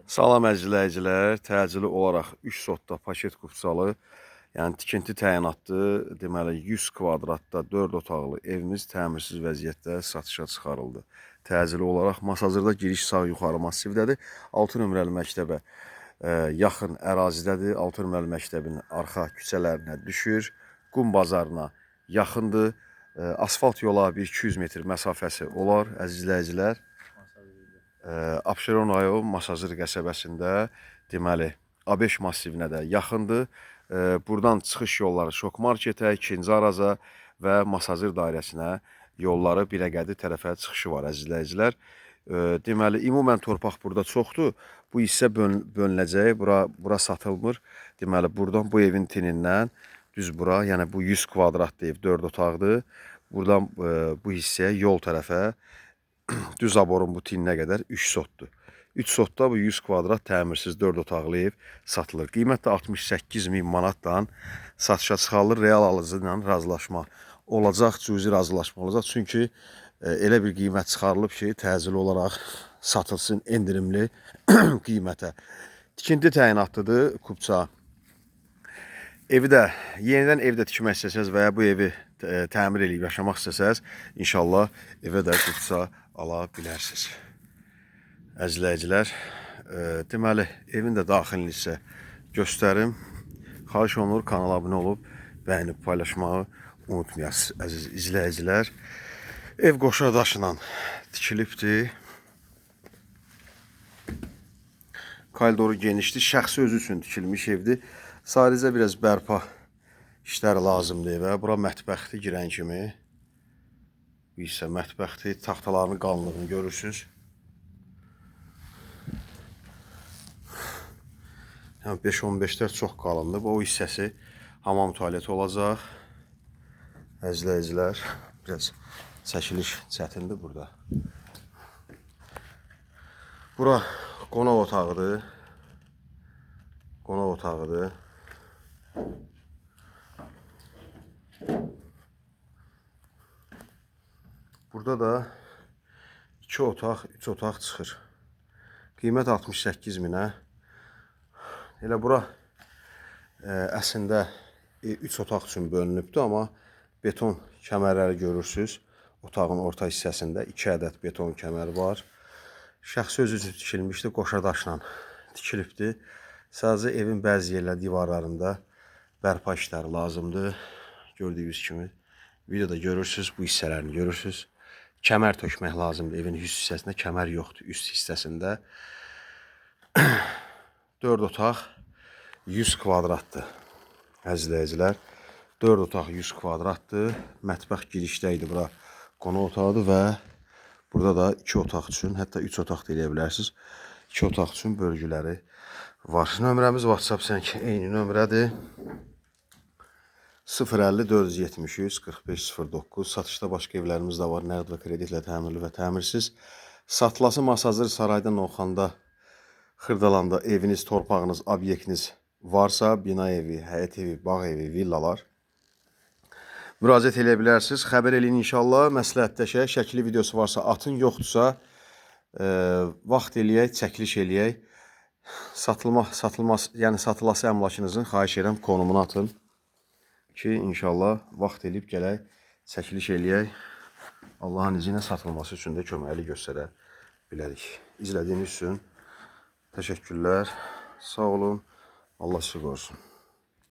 Salam əzizləyicilər, təcili olaraq 3 sotda paket kupçalı, yəni tikinti təyinatlı, deməli 100 kvadratda 4 otaqlı evimiz təmirsiz vəziyyətdə satışa çıxarıldı. Təcili olaraq Masazırda giriş sağ yuxarı massivdədir. 6 nömrəli məktəbə yaxın ərazidədir. 6 nömrəli məktəbin arxa küçələrinə düşür. Qum bazarına yaxındır. Asfalt yola bir 200 metr məsafəsi olar əzizləyicilər. Abşeron rayon Masazır qəsəbəsində, deməli A5 massivinə də yaxındır. Buradan çıxış yolları Şok marketə, 2-ci Araza və Masazır dairəsinə yolları Birəqədi tərəfə çıxışı var əzizləyicilər. Deməli ümumən torpaq burada çoxdur. Bu hissə bölünəcək. Bura satılmır. Deməli buradan bu evin tinindən düz bura, yəni bu 100 kvadratlı ev 4 otaqdır. Buradan bu hissəyə yol tərəfə düz aborun bu tininə qədər 3 sotdur. 3 sotda bu 100 kvadrat təmirsiz 4 otaqlı ev satılır. Qiymət də 68 min manatdan satışa çıxarılır. Real alıcı ilə razılaşma olacaq, cüzi razılaşma olacaq. Çünki elə bir qiymət çıxarılıb ki, təcili olaraq satılsın endirimli qiymətə. Tikinti təyinatlıdır kupça. Evi də yenidən evdə tikmək istəsəz və ya bu evi təmir eləyib yaşamaq istəsəz, inşallah evə də kupça ala bilərsiniz. Əzizləyicilər, deməli evin də daxilini sizə göstərim. Xahiş olunur kanala abunə olub bəyənib paylaşmağı unutmayasınız əziz izləyicilər. Ev qoşa daşla tikilibdir. Koridoru genişdir. Şəxsi özü üçün tikilmiş evdir. Sadəcə biraz bərpa işlər lazımdır evə. Bura mətbəxdir girən kimi. Bu hissə mətbəxdir. Taxtalarının qalınlığını görürsünüz. Yəni 5-15-lər çox qalındır. Bu o hissəsi hamam tualeti olacaq. Əzizləyicilər, biraz çəkiliş çətindir burada. Bura qonaq otağıdır. Qonaq otağıdır. Burada da 2 otaq, 3 otaq çıxır. Qiymət 68 minə. Elə bura əslində 3 otaq üçün bölünübdür, amma beton kəmərləri görürsüz. Otağın orta hissəsində 2 ədəd beton kəmər var. Şəxsi özü üçün tikilmişdi, qoşa daşla tikilibdir. Sadəcə evin bəzi yerlər divarlarında bərpa işləri lazımdır. Gördüyünüz kimi videoda görürsüz, bu hissələrini görürsüz. Kəmər tökmək lazımdır. Evin üst hissəsində kəmər yoxdur, üst hissəsində. 4 otaq 100 kvadratdır. Əzizləyicilər, 4 otaq 100 kvadratdır. Mətbəx girişdə idi bura. Qonaq otağıdır və burada da 2 otaq üçün, hətta 3 otaq da eləyə bilərsiniz. 2 otaq üçün bölgüləri var. Nömrəmiz WhatsApp zəng eyni nömrədir. 050 473 45 09. Satışda başqa evlərimiz də var. Nəqd və kreditlə təmirli və təmirsiz. Satılası Masazır Sarayda Novxanda, Xırdalanda eviniz, torpağınız, obyektiniz varsa, bina evi, həyət evi, bağ evi, villalar müraciət eləyə bilərsiniz. Xəbər eləyin inşallah, məsləhətləşək. Şəkili videosu varsa atın, yoxdursa vaxt eləyək, çəkiliş eləyək. Satılmaz, yəni satılası əmlakınızın xahiş edirəm konumunu atın ki, inşallah vaxt eləyib gələk, çəkiliş eləyək. Allahın izni ilə satılması üçün də köməklik göstərə bilərik. İzlədiyiniz üçün təşəkkürlər. Sağ olun. Allah sizi qorusun.